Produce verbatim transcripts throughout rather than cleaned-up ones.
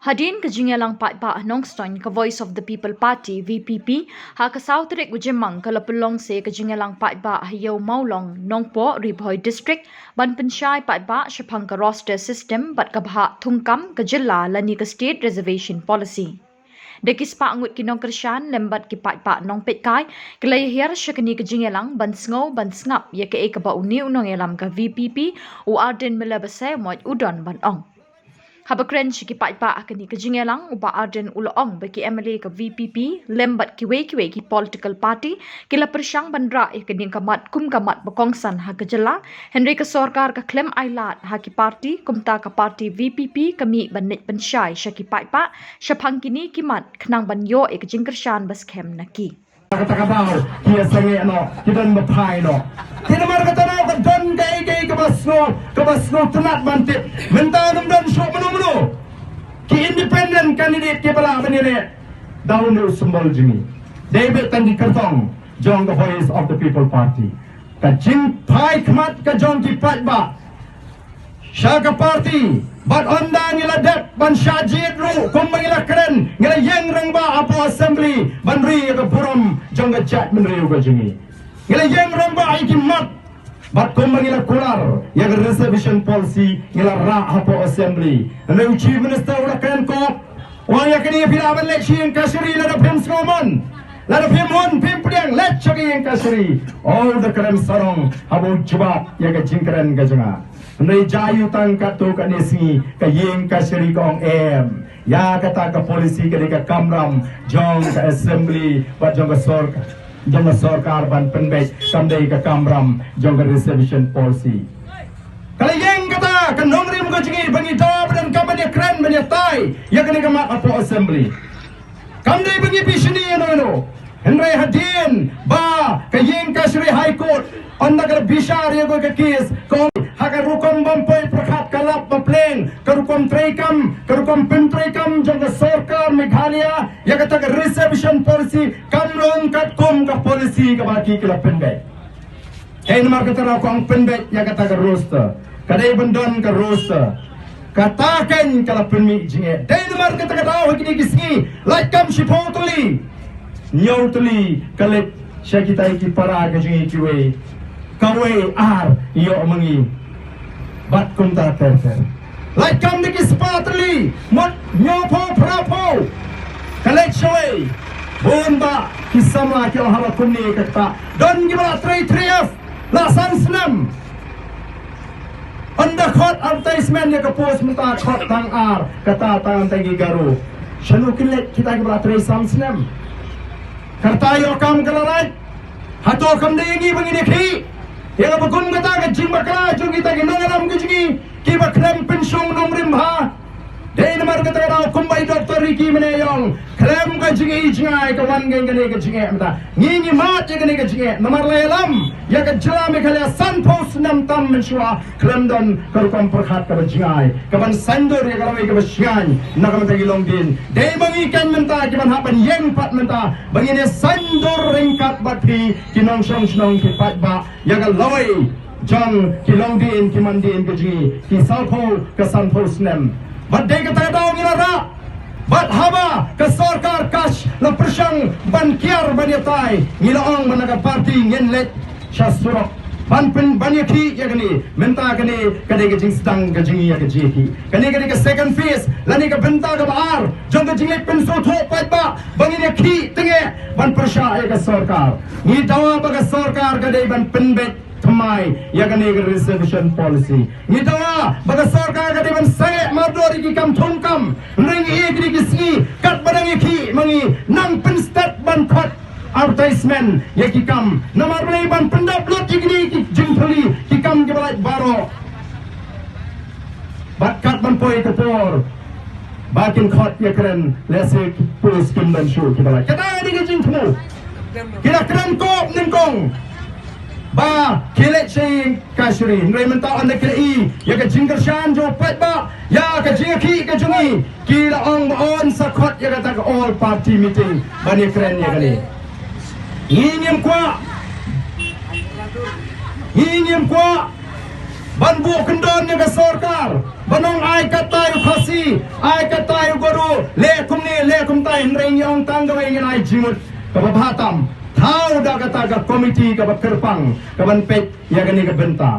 Hadien ka jingïalang paidbah ha Nongstoiñ, ka Voice of the People Party, V P P, ha ka saw tarik u Jymmang ka la pynlong sa ka jingïalang paidbah ha Ïew Mawlong, Nongpoh, Ri Bhoi District, ban pynshai paidbah shaphang ka roster system bad ka bhah thungkam ka jylla lane ka State Reservation Policy. Da ki spah ngut ki nongkyrshan lem bad ki paidbah nongpeitkai, ki la ïahiar sha kane ka jingïalang ban sngew ban sngap ïa kaei kaba une u nongïalam ka V P P, u Ardent Miller Basaiawmoit, u don ban ong. Haba kren sha ki paidbah ha kane ka jingïalang, u Bah Ardent u la ong ba ki M L A ka V P P lem bad kiwei kiwei ki political party ki la pyrshang ban rah ïa kane ka mat kum ka mat ba kongsan ha ka jylla, hynrei ka sorkar ka khlem ailad ha ki party, kumta ka party V P P ka mih ban leit pynshai sha ki paidbah shaphang kine ki mat khnang ban ïoh ïa ka jingkyrshan ba skhem na ki. Kata ka daw, ki ïa sangeh noh, ki don ba phai noh. Te namar kata daw ka don kaei kaei kaba sngew, kaba sngewtynnat ban tip. Mynta ngam don shuh mano mano. Ki independent candidate kiba lah ban ïaleh da une u symbol jong ngi. Dei beit tang ki kyrtong jong ka Voice of the People Party. Ka jingphai khmat ka jong ki paidbah sha ka party, bad ynda ngi la dep ban shah jied ruh, kumba ngi la kren, ngi la ïeng rangbah hapoh Assembly ban ri ïa ka burom jong ka jaitbynriew ka jong ngi. Ngi la ïeng rangbah ïa ki mat, bad kumba ngi la kular ïa ka Reservation Policy, ngi la rah hapoh Assembly. Hynrei u Chief Minister u la kren kop, u ong ïa kane phi lah ban leit sha ïing kashari lada phim sngewmon, lada phim hun phim pdiang, leit sha ka ïing kashari. Oh, u da kren sarong haba u jubab ïa ka jingkren ka jong nga. Hynrei jia ïa u tang katto katne sngi, ka ïing kashari ka ong em. Ïa kata ka policy ka dei ka kamram jong ka Assembly bad jong ka sorkar, jong ka sorkar ban pynbeit, kam dei ka kamram jong ka Reservation Policy. Ka la ïeng kata ka nongrim ka jong ngi ba ngi dawa ba donkam ban ïakren ban ïatai ïa kane ka mat hapoh Assembly. Kam dei ba ngi pishni ïano ïano. Hynrei hadien ba ka ïing kashari High Court, ynda ka la bishar ïa ka case, ka ong ha ka rukom bym poi pyrkhat, ka lap ba pleng, ka rukom treikam, ka rukom pyntreikam jong ka sorkar Meghalaya ïa kata ka Reservation Policy kam long katkum ka policy kaba ki la pynbeit. Hei, namar kata ruh ka ong pynbeit ïa kata ka roster. Ka dei ban don ka roster. Kata kein ka la pynmih jingeh. Dei namar kata ka daw ha kine ki sngi, lait kam shiphew tylli, hynñiew tylli ka leit sha kitai ki para ka jong ngi kiwei. Kawei ar ïoh ma ngi. Bad kumta ter ter. Lait kam da ki spah tylli, mut hynñiewphew phraphew ka leit shawei. Bun bah ki samla ki ong haba kumne ka kata. Don kiba la trei three F, la san snem. Ynda khot advertisement ïa ka post mynta khot tang ar, kata tang tang ki Garo. Shano kin leit kita kiba la trei san snem? Kata ïoh kam ka la lait. Hato kam dei ngi ba ngin ïakhih ïa kaba kum kata ka jingbakla jong kita ki nongïalam ka jong ngi kiba khlem pynshong nongrim bha? Dei namar kata ka daw kumba i Doctor Ricky mynne ïa ong, khlem ka jingïohi jngai ka wan kein kane ka jingeh mynta. Ngi ngi mad ïa kane ka jingeh namar la ïalam ïa ka jylla Meghalaya sanphew snem tam mynshuwa khlem don ka rukom pyrkhat kaba jngai kaban saiñdur ïa ka lawei kaba shngaiñ na ka bynta ki longdien. Dei ma ngi kein mynta kiban hap ban ïeng pat mynta ba ngin ïa saiñdur ryngkat bad phi ki nongshong shnong ki paidbah ïa ka lawei jong ki longdien ki mandien ka jong ngi ki sawphew ka sanphew snem. Bad dei kata ka daw ngi la rah. Bad haba ka sorkar Kash la pyrshang ban kiar ban ïatai, ngi la ong ba na ka party ngin leit sha surok ban pyn, ban ïakhih ïa kane. Mynta kane ka dei ka jingsdang ka jong ngi ïa ka jingïakhih. Kane ka dei ka second phase lane ka bynta kaba ar jong ka jingleit pynsngewthuh paidbah ba ngin ïakhih tyngeh ban pyrshah ïa ka sorkar. Ngi dawa ba ka sorkar ka dei ban pynbeit thymmai ïa kane ka Reservation Policy. Ngi dawa ba ka sorkar ka dei ban sangeh mardor ïa ki kam thungkam. Hynrei ngi ïa kine ki sngi katba dang ïakhih ma ngi nang pynstet ban khot advertisement ïa ki kam. Namar balei? Ban pyndap lut ïa kine ki jingthylli ki kam kiba lait baroh. Bad kat ban poi ka por ba kin khot ïakren lehse ki post kim don shuh kiba lait. Kata ka dei ka jingthmu. Ki la kren kop nyngkong ba ki leit sha ïing kashari. Hynrei mynta ynda ki la i ïa ka jingkyrshan jong u paidbah ïa ka jingïakhih ka jong ngi, ki la ong ba yn sa khot ïa kata ka all party meeting ban ïakren ïa kane. Ngi ngim kwah, ngi ngim kwah ban buh kyndon ïa ka sorkar ban ong ai katta ïa u Khasi, ai katta ïa u Garo. Leh kumne leh kumta, hynrei ngi ong tang kawei, ngin ai jingmut kaba bha tam. Thaw da kata ka komiti kaba kyrpang kaban peit ïa kane ka bynta.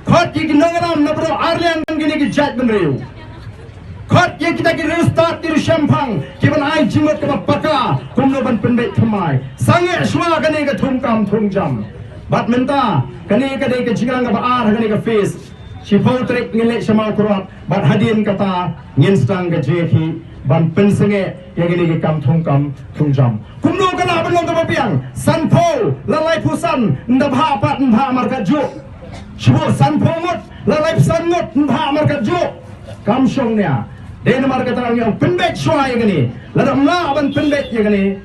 Khot ïa ki nongïalam na baroh arliang kine ki jaitbynriew. Khot ïa kita ki riewstad, ki riewshemphang, kiban ai jingmut kaba paka kumno ban pynbeit thymmai. Sangeh shuwa kane ka thungkam thungjam. Bad mynta kane ka dei ka jingïalang kaba ar ha kane ka phase. Shiphew tarik ngin leit sha Mawkyrwat, bad hadien kata ngin sdang ka jingïakhih ban pynsangeh ïa kine ki kam thungkam thungjam. Kumno ka lah ban long kaba biang? Sanphew la laiphew san, ynda bha pat ynda bha markatjuh. Shibun sanphew ngut la laiphew san ngut, ynda bha markatjuh. Kam shong nia. Dei namar kata ngi ong pynbeit shuwa ïa kane. Lada ym lah ban pynbeit ïa kane,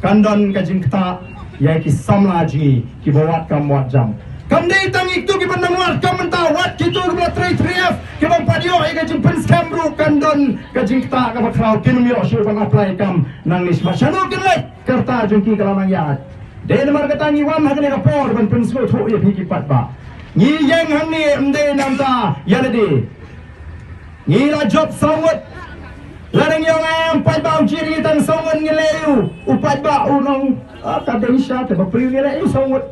kan don ka jingktah ïa ki samla jong ngi kiba wad kam wad jam. Kam dei tang ïa kitu kiba nang wad kam mynta, wat kitu kiba la trei three F, kiba ym pat ïoh ïa ka jingpynskhem ruh, kan don ka jingktah kaba khraw, kin ym ïoh shuh ban apply kam nangne. Shano kin leit? Ka rta jong ki ka la nang ïaid. Dei namar kata ngi wan ha kane ka por ban pynsngewthuh ïa phi ki paidbah. Ngi ïeng hangne ym dei namar ïa lade. Ngi la jop saw ngut. Lada ngi ong, em, paidbah u jied ïa ngi tang saw ngut, ngi leh aïu? U paidbah un ong, ah, ka dei sha te ba briew, ngi leh aïu saw ngut?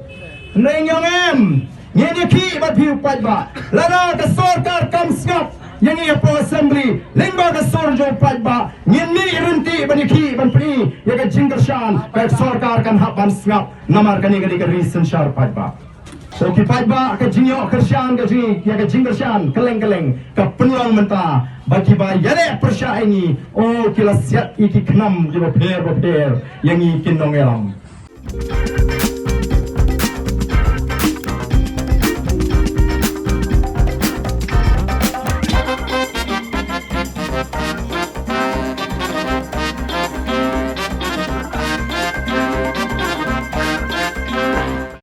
Hynrei ngi ong, em, ngin ïakhih bad phi u paidbah. Lada ka sorkar kam sngap ïa ngi hapoh Assembly lyngba ka sur jong u paidbah, ngin mih ryntih ban ïakhih ban pyni ïa ka jingkyrshan, ka sorkar kan hap ban sngap namar kane ka dei ka ri synshar paidbah. Ko ki paidbah, ka jingïoh kyrshan ka jing, ïa ka jingkyrshan kylleng kylleng ka pynlong mynta ba kiba ïaleh pyrshah ïa ngi, oh, ki la siat ïa ki khnam kiba pher ba pher ïa ngi ki nongïalam.